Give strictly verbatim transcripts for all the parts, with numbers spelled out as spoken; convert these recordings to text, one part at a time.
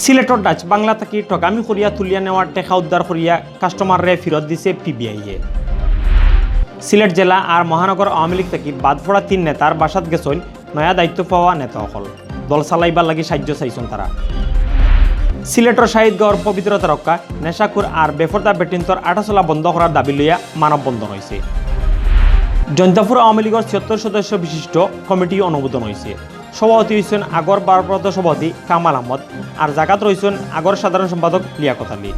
সিলেটর ডাচ বাংলা থাকি ঠগামি করিয়া তুলিয়া নেওয়ার টেকা উদ্ধার করিয়া কাস্টমাররে ফিরত দিছে পিবিআইয়ে। সিলেট জেলা আর মহানগর আওয়ামী লীগ থাকি বাদ পড়া তিন নেতার বাসাত গেছইন নয়া দায়িত্ব পাওয়া নেতা অকল। দল চালাইবার লাগি সাহায্য চাইছইন তারা। সিলেটর শাহিদগাঁওর পবিত্রতা রক্ষা, নেশাখুর আর বেপর্দা বেটিন্তর আটাচলা বন্ধ করার দাবি লইয়া মানববন্ধন অইছে। জৈন্তাপুর আওয়ামী লীগর ছিয়াত্তর সদস্য বিশিষ্ট কমিটি অনুমোদন অইছে। সভাপতি অইছইন আগর ভারপ্রাপ্ত সভাপতি কামাল আহমদ, আর জাগাত রইছইন আগর সাধারণ সম্পাদক লিয়াকত আলী।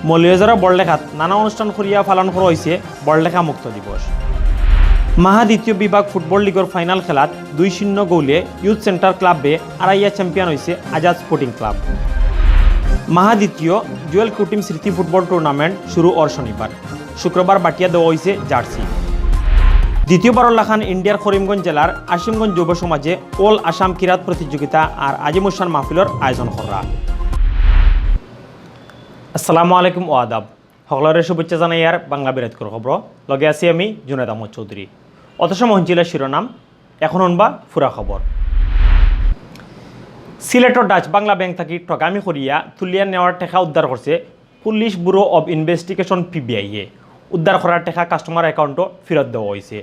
মৌলভীবাজারর বড়লেখাত নানা অনুষ্ঠান করিয়া পালন করা অইছে বড়লেখা মুক্ত দিবস। মাহা দ্বিতীয় বিভাগ ফুটবল লীগর ফাইনাল খেলাত দুই শূন্য গোলে ইউথ সেন্টার ক্লাবে আড়াইয়া চ্যাম্পিয়ন অইছে আজাদ স্পোর্টিং ক্লাব। মাহা দ্বিতীয় জুয়েল কুটিম স্মৃতি ফুটবল টুর্নামেন্ট শুরু অর শনিবার। শুক্রবার বাটিয়া দেওয়া অইছে জার্সি। দ্বিতীয়বারর লাখান ইন্ডিয়ার করিমগঞ্জ জেলার আসিমগঞ্জ যুব সমাজে অল আসাম কিরাত প্রতিযোগিতা আর আজিমুসান মাহফিলর আয়োজন করা। আসসালামু আলাইকুম ও আদাব। হকলরে শুভেচ্ছা জানাইয়ার বাংলা বিরাটকর খবর। লগে আছি আমি জুনেদ আহমদ চৌধুরী। অত সময় হুনছিলা শিরোনাম, এখন হুনবা পুরা খবর। সিলেটর ডাচ বাংলা ব্যাংক থাকি ঠগামি করিয়া তুলিয়া নেওয়ার টেকা উদ্ধার করছে পুলিশ ব্যুরো অব ইনভেস্টিগেশন, পিবিআইয়ে। উদ্ধার করার টেকা কাস্টমার অ্যাকাউন্টো ফিরত দেওয়া অইছে।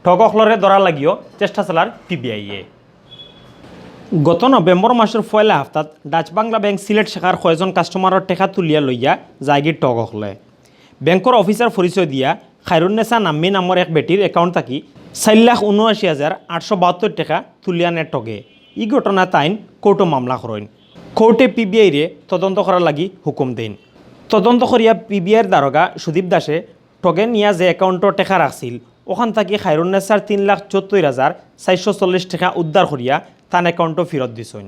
ঠগ অকলরে ধরার লাগিও চেষ্টা চালার পিবিআইয়ে। গত নভেম্বর মাসর পয়লা হাপ্তাত ডাচ বাংলা ব্যাংক সিলেট শাখার কয়জন কাস্টমারর টেকা তুলিয়া লইয়া যায়গি ঠগ অকলে। ব্যাংকর অফিসার পরিচয় দিয়া খায়রুন্নেসা নাম্মি নামর এক বেটির অ্যাকাউন্ট থাকি চাইর লাখ ঊনআশি হাজার আটশো বাহাত্তর টেকা তুলিয়া নেয় ঠগে। ই ঘটনা তাইন কোর্টো মামলা করইন। কোর্টে পিবিআইরে তদন্ত করার লাগি হুকুম দেইন। তদন্ত করিয়া পিবিআইর দারোগা সুদীপ দাসে ঠগে নিয়া যে অ্যাকাউন্টো টেকা রাখছিল, অখান থাকি খায়রুন্নেসার তিন লাখ চুয়াত্তর হাজার চাইরশো চল্লিশ টেকা উদ্ধার করিয়া তান অ্যাকাউন্টো ফিরত দিছইন।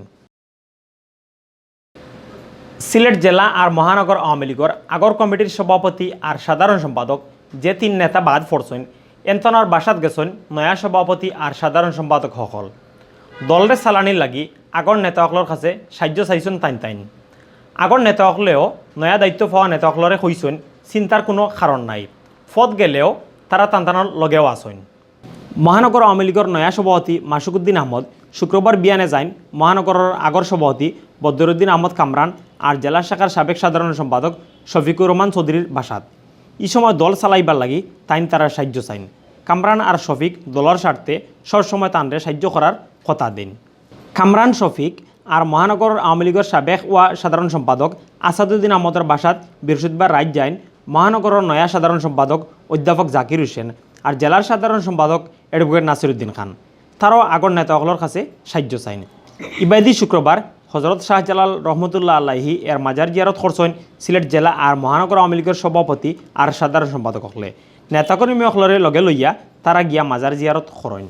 সিলেট জেলা আর মহানগর আওয়ামী লীগর আগর কমিটির সভাপতি আর সাধারণ সম্পাদক যে তিন নেতা বাদ পড়ছইন, এন্তনার বাসাত গেছইন নয়া সভাপতি আর সাধারণ সম্পাদক হকল। দলরে চালানির লাগি আগর নেতা অকলর কাছে সাহায্য চাইছইন তাইন তাইন। আগর নেতা অকলেও নয়া দায়িত্ব পাওয়া নেতা অকলরে কইছইন, চিন্তার কুনু কারণ নাই, পদ গেলেও তারা তান তানর লগেও আছইন। মহানগর আওয়ামী লীগর নয়া সভাপতি মাসুকুদ্দিন আহমদ শুক্রবার বিয়ানে যাইন মহানগরর আগর সভাপতি বদরুদ্দিন আহমদ কামরান আর জেলা শাখার সাবেক সাধারণ সম্পাদক শফিকুর রহমান চৌধুরীর বাসাত। ই সময় দল চালাইবার লাগি তাইন তারার সাহায্য চাইন। কামরান আর শফিক দলর স্বার্থে সবসময় তানরে সাহায্য করার কথা দেইন। কামরান শফিক আর মহানগরর আওয়ামী লীগর সাবেক ওয়া সাধারণ সম্পাদক আসাদুদ্দিন আহমদর বাসাত বৃহস্পতিবার রাইত যাইন মহানগরর নয়া সাধারণ সম্পাদক অধ্যাপক জাকির হোসেন আর জেলার সাধারণ সম্পাদক অ্যাডভোকেট নাসিরুদ্দিন খান। তারাও আগর নেতা অকলর কাছে সাহায্য চাইন। ইবাদি শুক্রবার হজরত শাহজালাল রহমতুল্লাহ আলাইহি এর মাজার জিয়ারত করছইন সিলেট জেলা আর মহানগর আওয়ামী লীগর সভাপতি আর সাধারণ সম্পাদক অকলে। নেতাকর্মী অকলরে লগে লইয়া তারা গিয়া মাজার জিয়ারত করইন।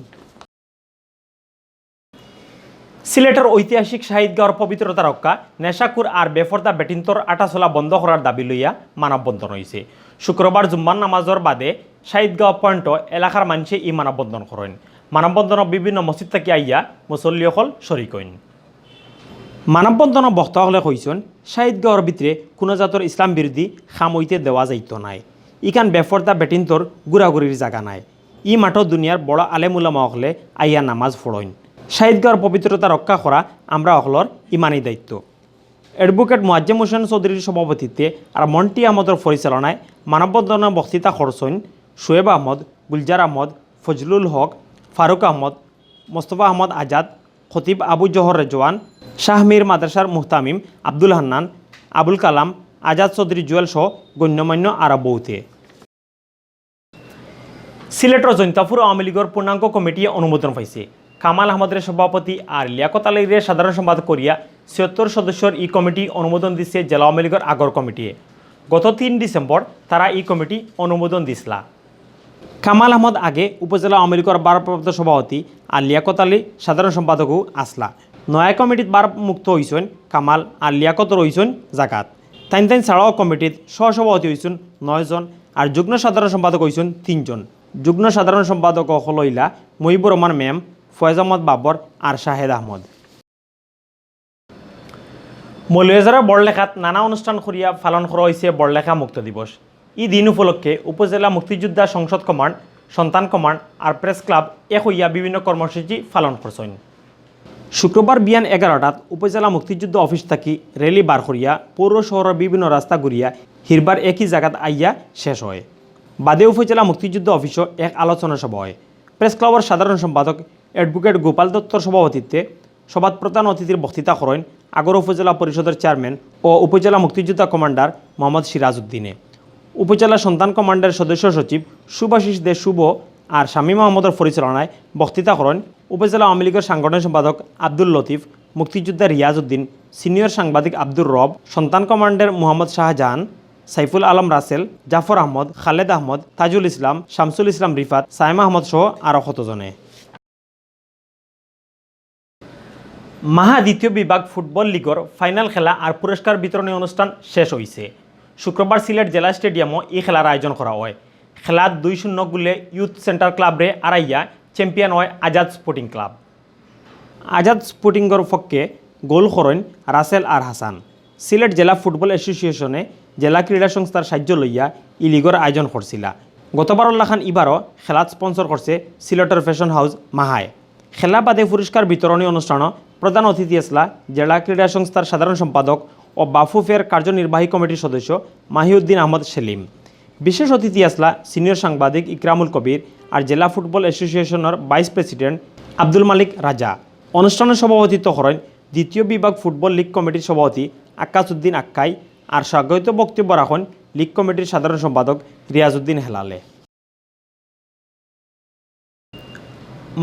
সিলেটর ঐতিহাসিক শাহিদগাঁওর পবিত্রতা রক্ষা, নেশাখুর আর বেপর্দা বেটিন্তর আটাচলা বন্ধ করার দাবি লইয়া মানববন্ধন অইছে। শুক্রবার জুম্মার নামাজর বাদে শাহিদগাঁও পয়েন্টো এলাকার মানষে ই মানববন্ধন করইন। মানববন্ধনো বিভিন্ন মসজিদ থাকি আইয়া মুসল্লি অকল শরিক অইন। মানববন্ধনো বক্তা অকলে কইছইন, শাহিদগাঁওর ভিতরে কুনু জাতর ইসলাম বিরোধী কাম অইতে দেওয়া যাইতো নায়। ইখান বেপর্দা বেটিন্তর ঘুরাঘুরির জাগা নায়। ই মাঠো দুনিয়ার বড় আলেম উলামা অকলে আইয়া নামাজ পড়ইন। শাহিদগাঁওর পবিত্রতা রক্ষা করা আমরা অকলর ইমানি দায়িত্ব। অ্যাডভোকেট মোয়াজ্জেম হোসেন চৌধুরীর সভাপতিত্বে আর মন্টি আহমদর পরিচালনায় মানববন্ধনে বক্তৃতা করছইন শোয়েব আহমদ, গুলজার আহমদ, ফজলুল হক, ফারুক আহমদ, মোস্তফা আহমদ আজাদ, খতিব আবু জহর রেজওয়ান, শাহমীর মাদ্রাসার মুহতামিম আব্দুল হান্নান, আবুল কালাম, আজাদ চৌধুরী জুয়েল সহ গণ্যমান্য আরো বহুতে। সিলেটর জৈন্তাপুর আওয়ামী লীগর পূর্ণাঙ্গ কমিটিয়ে অনুমোদন পাইছে। কামাল আহমদরে সভাপতি আর লিয়াকত আলীরে সাধারণ সম্পাদক করিয়া ছিয়াত্তর সদস্যর ই কমিটি অনুমোদন দিছে জেলা আওয়ামী লীগর আগর কমিটিয়ে। গত তিন ডিসেম্বর তারা ই কমিটি অনুমোদন দিছলা। কামাল আহমদ আগে উপজেলা আওয়ামী লীগর ভারপ্রাপ্ত সভাপতি আর লিয়াকত আলী সাধারণ সম্পাদকও আছলা। নয়া কমিটিত ভারমুক্ত অইছইন কামাল আর লিয়াকত রইছইন জাগাত। তাইন তাইন ছাড়াও কমিটিত সহসভাপতি অইছইন নয় জন আর যুগ্ম সাধারণ সম্পাদক অইছইন তিন জন। যুগ্ম সাধারণ সম্পাদক অকল অইলা মুহিবুর রহমান মেম, ফয়েজ আহমদ বাবর আর শাহেদ আহমদ। মৌলভীবাজারর বড়লেখাত নানা অনুষ্ঠান করিয়া পালন করা অইছে বড়লেখা মুক্ত দিবস। ই দিন উপলক্ষে উপজেলা মুক্তিযোদ্ধা সংসদ কমান্ড, সন্তান কমান্ড আর প্রেস ক্লাব এক অইয়া বিভিন্ন কর্মসূচি পালন করছইন। শুক্রবার বিয়ান এগারোটাত উপজেলা মুক্তিযুদ্ধ অফিস থাকি র‍্যালি বার করিয়া পৌর শহরর বিভিন্ন রাস্তা ঘুরিয়া হিরবার একই জাগাত আইয়া শেষ অয়। বাদে উপজেলা মুক্তিযুদ্ধ অফিসও এক আলোচনা সভা অয়। প্রেস ক্লাবর সাধারণ সম্পাদক অ্যাডভোকেট গোপাল দত্তর সভাপতিত্বে সভাত প্রধান অতিথির বক্তৃতা করইন আগর উপজেলা পরিষদর চেয়ারম্যান ও উপজেলা মুক্তিযোদ্ধা কমান্ডার মোহাম্মদ সিরাজ উদ্দিনে। উপজেলা সন্তান কমান্ডের সদস্য সচিব শুভাশিস দে শুভ আর শামীম আহমদর পরিচালনায় বক্তৃতা করইন উপজেলা আওয়ামী লীগর সাংগঠনিক সম্পাদক আব্দুল লতিফ, মুক্তিযোদ্ধা রিয়াজ উদ্দিন, সিনিয়র সাংবাদিক আব্দুর রব, সন্তান কমান্ডের মোহাম্মদ শাহজাহান, সাইফুল আলম রাসেল, জাফর আহমদ, খালেদ আহমদ, তাজুল ইসলাম, শামসুল ইসলাম রিফাত, সায়েম আহমদ সহ আরও কতজনে। মাহা দ্বিতীয় বিভাগ ফুটবল লীগর ফাইনাল খেলা আর পুরস্কার বিতরণী অনুষ্ঠান শেষ অইছে। শুক্রবার সিলেট জেলা স্টেডিয়ামও ই খেলার আয়োজন করা অয়। খেলাত দুই শূন্য গোলে ইউথ সেন্টার ক্লাবরে আরাইয়া চ্যাম্পিয়ন অয় আজাদ স্পোর্টিং ক্লাব। আজাদ স্পোর্টিংর পক্ষে গোল করইন রাসেল আর হাসান। সিলেট জেলা ফুটবল অ্যাসোসিয়েশনে জেলা ক্রীড়া সংস্থার সাহায্য লইয়া ই লীগর আয়োজন করছিলা। গতবারর লাখান ইবারও খেলাত স্পন্সর করছে সিলেটর ফ্যাশন হাউস মাহায়। খেলা বাদে পুরস্কার বিতরণী অনুষ্ঠানও প্রধান অতিথি আছলা জেলা ক্রীড়া সংস্থার সাধারণ সম্পাদক ও বাফুফের কার্যনির্বাহী কমিটির সদস্য মাহিউদ্দিন আহমদ সেলিম। বিশেষ অতিথি আছলা সিনিয়র সাংবাদিক ইকরামুল কবির আর জেলা ফুটবল অ্যাসোসিয়েশনর ভাইস প্রেসিডেন্ট আব্দুল মালিক রাজা। অনুষ্ঠানে সভাপতিত্ব করইন দ্বিতীয় বিভাগ ফুটবল লীগ কমিটির সভাপতি আক্কাস উদ্দিন আক্কাই আর স্বাগত বক্তব্য রাখইন লীগ কমিটির সাধারণ সম্পাদক রিয়াজ উদ্দিন হেলালে।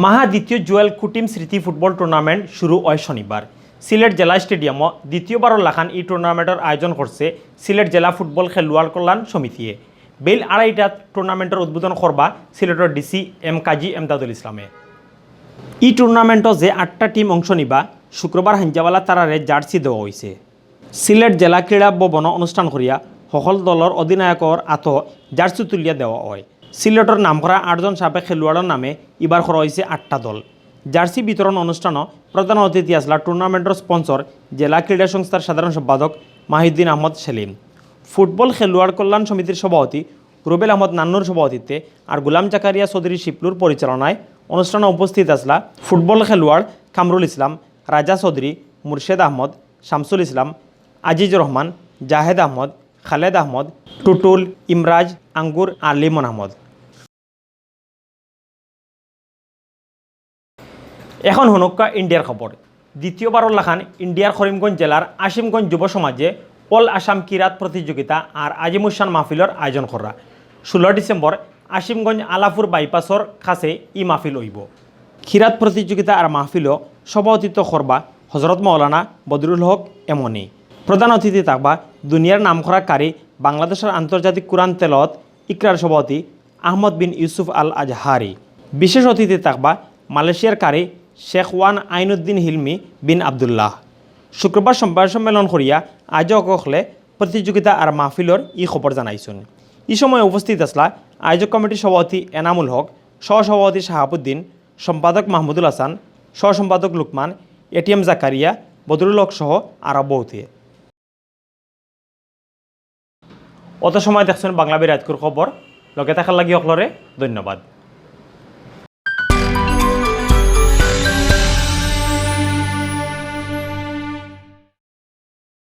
মাহা দ্বিতীয় জুয়েল কুটিম স্মৃতি ফুটবল টুর্নামেন্ট শুরু অয় শনিবার। সিলেট জেলা স্টেডিয়ামও দ্বিতীয়বারর লাখান ই টুর্নামেন্টর আয়োজন করছে সিলেট জেলা ফুটবল খেলোয়াড় কল্যাণ সমিতিয়ে। বেইল আড়াইটাত টুর্নামেন্টর উদ্বোধন করবা সিলেটর ডিসি এম কাজী এমদাদুল ইসলামে। ই টুর্নামেন্টও যে আটটা টিম অংশ নিবা, শুক্রবার হাইঞ্জাবালা তারারে জার্সি দেওয়া অইছে। সিলেট জেলা ক্রীড়া ভবনও অনুষ্ঠান করিয়া হকল দলর অধিনায়কর আতো জার্সি তুলিয়া দেওয়া অয়। সিলেটর নামকরা আটজন সাবেক খেলোয়াড়র নামে ইবার করা অইছে আটটা দল। জার্সি বিতরণ অনুষ্ঠানও প্রধান অতিথি আছলা টুর্নামেন্টর স্পন্সর জেলা ক্রীড়া সংস্থার সাধারণ সম্পাদক মাহিউদ্দিন আহমদ সেলিম। ফুটবল খেলোয়াড় কল্যাণ সমিতির সভাপতি রুবেল আহমদ নান্নুর সভাপতিত্বে আর গোলাম জাকারিয়া চৌধুরী শিপলুর পরিচালনায় অনুষ্ঠানো উপস্থিত আছলা ফুটবল খেলোয়াড় কামরুল ইসলাম, রাজা চৌধুরী, মুর্শেদ আহমদ, শামসুল ইসলাম, আজিজুর রহমান, জাহেদ আহমদ, খালেদ আহমদ, টুটুল, ইমরাজ, আঙ্গুর আর লিমন আহমদ। এখন হুনউক্কা ইন্ডিয়ার খবর। দ্বিতীয়বারর লাখান ইন্ডিয়ার করিমগঞ্জ জেলার আসিমগঞ্জ যুব সমাজে অল আসাম কিরাত প্রতিযোগিতা আর আজিমুসান মাহফিলর আয়োজন কররা। ষোলো ডিসেম্বর আসিমগঞ্জ আলাপুর বাইপাসর কাছে ই মাহফিল অইবো। কিরাত প্রতিযোগিতা আর মাহফিলো সভাপতিত্ব করবা হজরত মৌলানা বদরুল হক এমনি। প্রধান অতিথি থাকবা দুনিয়ার নামকরা কারি বাংলাদেশর আন্তর্জাতিক কুরআন তেলাওয়াত ইকরার সভাপতি আহমদ বিন ইউসুফ আল আজহারি। বিশেষ অতিথি থাকবা মালয়েশিয়ার কারি শেখ ওয়ান আইনুদ্দিন হিলমি বিন আব্দুল্লাহ। শুক্রবার সংবাদ সম্মেলন করিয়া আয়োজক অকলে প্রতিযোগিতা আর মাহফিলর ই খবর জানাইছইন। ই সময় উপস্থিত আছলা আয়োজক কমিটির সভাপতি এনামুল হক, সহসভাপতি শাহাবুদ্দিন, সম্পাদক মাহমুদুল হাসান, সহসম্পাদক লুকমান, এটিএম জাকারিয়া, বদরুল হক সহ আরো বহুতে। অত সময় দেখছইন বাংলা বিরাটকুর খবর। লগে থাকার লাগি অকলরে ধন্যবাদ।